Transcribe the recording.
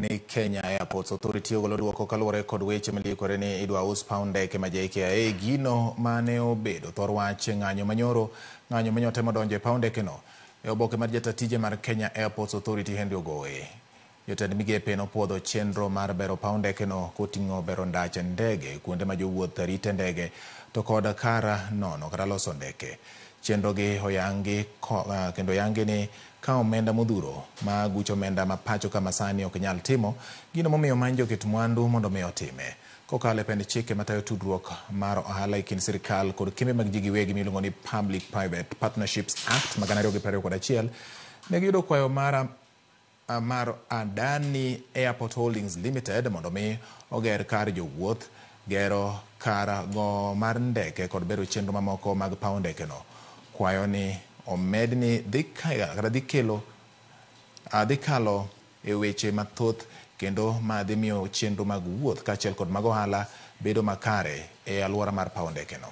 Ni Kenya Airports Authority ogolo duoko kaluwore kod weche miliekore ni idwa us paw ndeke ma JKIA, gino mane obedo thor wach e ng'anyo manyoro ng'anyo manyotemo donjo e paw ndeke no. E oboke mar jata tije mar Kenya Airports Authority Henry Ogowe, jotend migepe nopuodho chenro mar bero paw ndeke no koting'o bero ndach ndege kuonde ma jowuoth rite ndege to kod kar nono kata loso ndeke. Chenro gi oyangi kendo oyangi ni ka omenda modhuro ma gucho omenda ma pacho kama sani ok nyal timo gino momiyo many joket mwandu mondo mi otime. Kokalo e pend chike matayo tudruok mar ohala e kind sirikal kod kembe mag ji giwegi miluongo ni Public Private Partnerships Act ma 2021, ne giyudo kwayo mar Adani Airport Holdings Limited mondo mi oger kar jowuoth, gero kar go mar ndeke kod bero chenro mamoko mag paw ndeke no. Kwayo ni omedni dhi kata dhi kelo dhi kalo e weche mathoth kendo ma dhi miyo chenro mag wuoth kaachiel kod mag ohala bedo makare e alwora mar paw ndeke no.